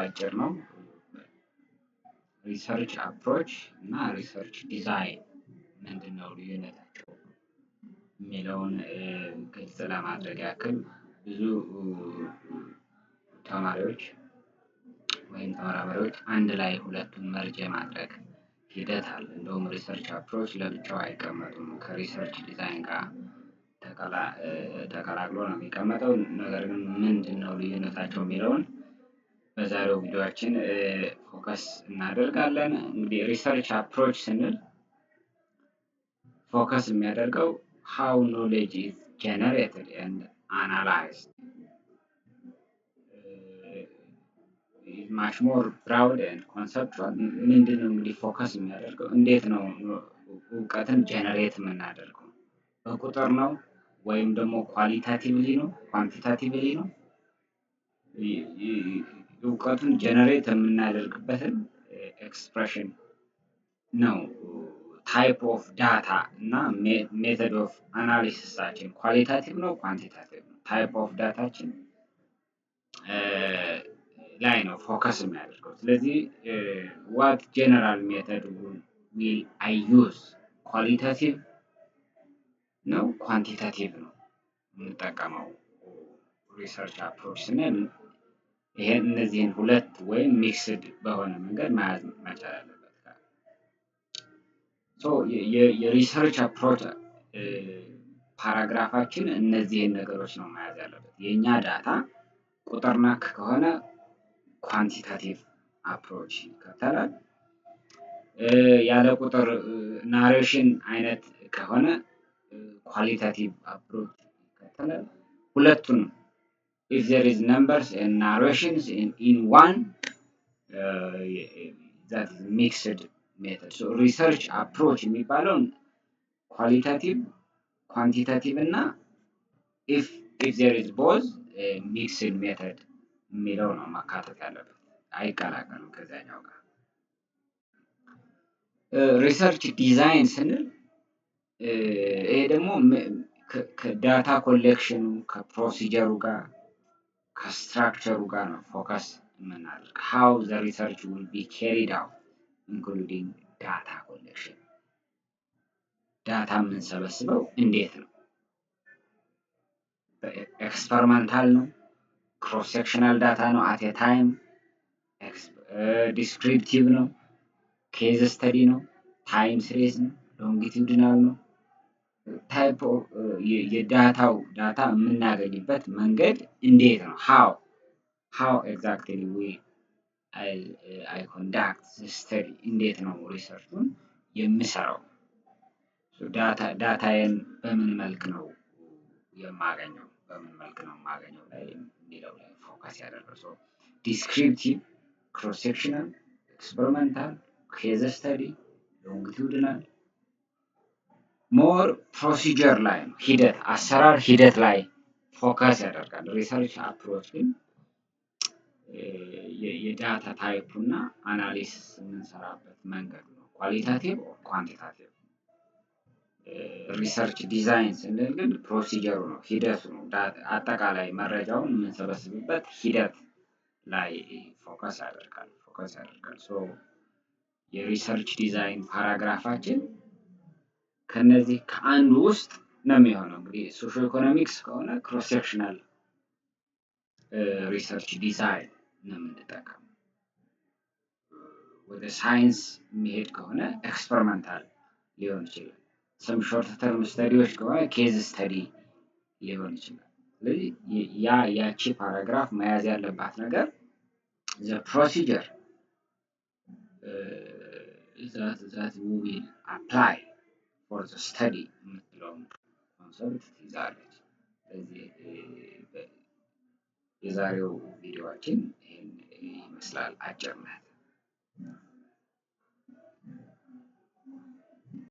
አጭር ነው። Research approach እና research design ምንድን ነው ልዩነታቸው የሚለውን ግልጽ ለማድረግ ያክል፣ ብዙ ተማሪዎች ወይም ተመራማሪዎች አንድ ላይ ሁለቱን merge የማድረግ ሂደት አለ። እንደውም research approach ለብቻው አይቀመጡም፣ ከ research design ጋር ተቀላቅሎ ነው የሚቀመጠው። ነገር ግን ምንድን ነው ልዩነታቸው የሚለውን በዛሬው ቪዲዮአችን focus እናደርጋለን። እንግዲህ research approach ስንል focus የሚያደርገው how knowledge is generated and analyzed, much more broad and conceptual። ምንድን ነው እንግዲህ focus የሚያደርገው፣ እንዴት ነው እውቀትን generate የምናደርገው? በቁጥር ነው ወይም ደግሞ qualitatively ነው፣ quantitatively ነው? እውቀቱን generate የምናደርግበትን expression ነው። Type of data እና method of analysis ኣችን qualitative ነው፣ quantitative ነው? Type of data ችን ላይ ነው focus የሚያደርገው። ስለዚህ what general method will I use? Qualitative ነው፣ quantitative ነው የምንጠቀመው? Research approach ስንል ይሄን እነዚህን ሁለት ወይም mixed በሆነ መንገድ መያዝ መቻል አለበት። የ research approach paragraph ኣችን እነዚህን ነገሮች ነው መያዝ ያለበት። የእኛ data ቁጥር ነክ ከሆነ quantitative approach ይከተላል። ያለ ቁጥር narration አይነት ከሆነ qualitative approach ይከተላል። ሁለቱንም if there is numbers and narrations in one, that is mixed method። So research approach የሚባለውን qualitative፣ quantitative እና if there is both, mixed method የሚለው ነው ማካተት ያለበት። አይቀላቀሉም ከዚያኛው ጋር። Research design ስንል ይሄ ደግሞ ከዳታ ኮሌክሽኑ፣ ከፕሮሲጀሩ ጋር፣ ከስትራክቸሩ ጋር ነው focus የምናደርግ። How the research will be carried out, including data collection። Data የምንሰበስበው እንዴት ነው? Experimental ነው? Cross sectional data ነው? At time descriptive ነው? Case study ነው? Time series ነው? Longitudinal ነው? Type የ data ው data የምናገኝበት መንገድ እንዴት ነው? How exactly we I conduct study? እንዴት ነው research ኡን የምሰራው? Data ዬን በምን መልክ ነው የማገኘው? በምን መልክ ነው የማገኘው ላይ የሚለው ላይ focus ያደርጋል። So descriptive፣ cross sectional፣ experimental፣ case study፣ longitudinal more procedure ላይ ነው፣ ሂደት፣ አሰራር ሂደት ላይ focus ያደርጋል። Research approach ግን የ data type ኡ እና analysis የምንሰራበት መንገዱ ነው። Qualitative or quantitative። Research design ስንል ግን procedure ኡ ነው፣ ሂደቱ ነው። አጠቃላይ መረጃውን የምንሰበስብበት ሂደት ላይ focus ያደርጋል። So የ research design paragraph ኣችን ከነዚህ ከአንዱ ውስጥ ነው የሚሆነው። እንግዲህ socio economics ከሆነ cross sectional research design ነው የምንጠቀመው። ወደ ሳይንስ የሚሄድ ከሆነ experimental ሊሆን ይችላል። Some short term study ዎች ከሆነ case study ሊሆን ይችላል። ስለዚህ ያ ያቺ paragraph መያዝ ያለባት ነገር the procedure that will apply for the study የምትለውን concept ትይዛለች። ስለዚህ የዛሬው ቪዲዮአችን ይህን ይመስላል። አጭር ናት።